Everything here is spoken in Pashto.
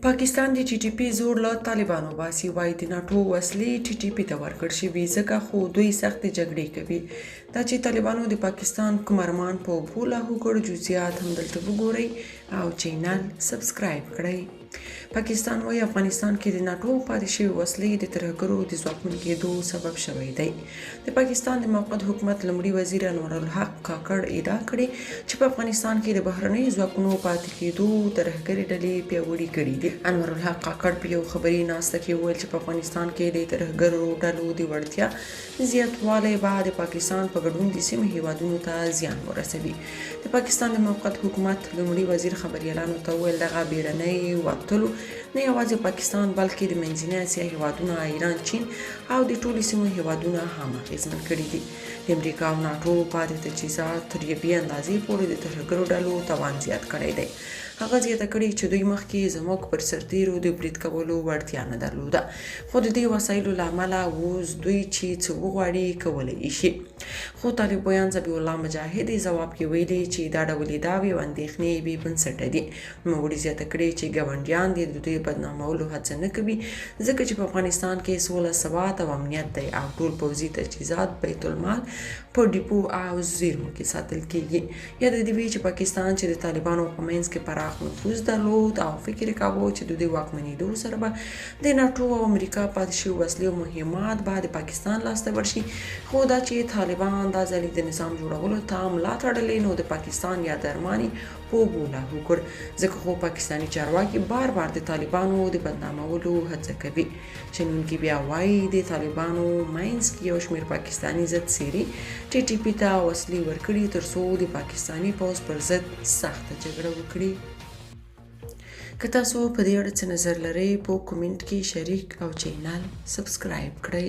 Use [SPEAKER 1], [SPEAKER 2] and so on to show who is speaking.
[SPEAKER 1] پاکستان د ټي ټي پي زور له طالبانو باسي، وايي د ناټو وسلې ټي ټي پي ته ورکړ شوي، ځکه خو دوی سختې جګړې کوي. دا چې طالبانو د پاکستان کوم ارمان په اوبو لاهو کړ، جزئیات هم دلته وګورئ او چینل سبسکرایب کړئ. پاکستان وايي افغانستان کې د ناټو پاتې شوې وسلې د ترهګرو د ځواکمن کېدو سبب شوی دی. د پاکستان د موقت حکومت لومړي وزیر انورالحق کاکړ ادعا کړې چې په افغانستان کې د بهرنیو ځواکونو پاتې کېدو ترهګرې ډلې پیاوړې کړې دي. انورالحق کاکړ په یو خبري ناسته کې وویل چې په افغانستان کې د ترهګرو ډلو د وړتیا زیاتوالی به د پاکستان په ګډون د سیمې هیوادونو ته زیان ورسوي. د پاکستان د موقت حکومت لومړي وزیر خبریالانو ته وویل، دغه بیړنۍ وتلو نه یوازې پاکستان بلکې د منځنۍ اسیا هیوادونه، ایران، چین او د ټولې سیمو هیوادونه هم اغیزمن کړي دي. د امریکا او ناټو پاتې تجهیزات تر یوې اندازې پورې د ترهګرو ډلو توان زیات کړی دی. هغه زیاته کړې چې دوی مخکې زموږ پر سرتیرو د برید کولو وړتیا نه درلوده، خو د دې وسایلو له امله اوس دوی چې څه وغواړي کولی یې شي. خو طالب ویاند ذبیح الله مجاهد یې ځواب کې ویلي چې دا ډول ادعاوې او اندېښنې بې بنسټه دي. نوموړي زیاته کړې چې ګاونډیان دې د دوی بدنامولو هڅه نه کوي، ځکه چې په افغانستان کې سوله، ثبات او امنیت دی او ټول پوځي تجهیزات بیت المال په ډیپو او زیرمو کې ساتل کیږي. یاده دې وي چې پاکستان چې د طالبانو په منځ کې پراخ نفوذ درلود او فکر یې کاوه چې د دوی واکمنېدو سره به د ناټو او امریکا پاتې شوي وسلې او مهمات به د پاکستان لاس ته ورشي، خو دا چې طالبان دا ځلې د نظام جوړولو ته ملا تړلې، نو د پاکستان یاد ارمان یې په اوبو لاهو کړ، ځکه خو پاکستاني چارواکي بار بار د طالبانو د بدنامولو هڅه کوي. شنونکي بیا وايي، د طالبانو منځ کې یو شمېر پاکستاني ضد څېرې ټي ټي پي ته وسلې ورکړي تر څو د پاکستاني پوځ پر ضد سخته جګړه وکړي. که تاسو په دې اړه څه نظر لرئ په کومنټ کې شریک او چینل سبسکرایب کړئ.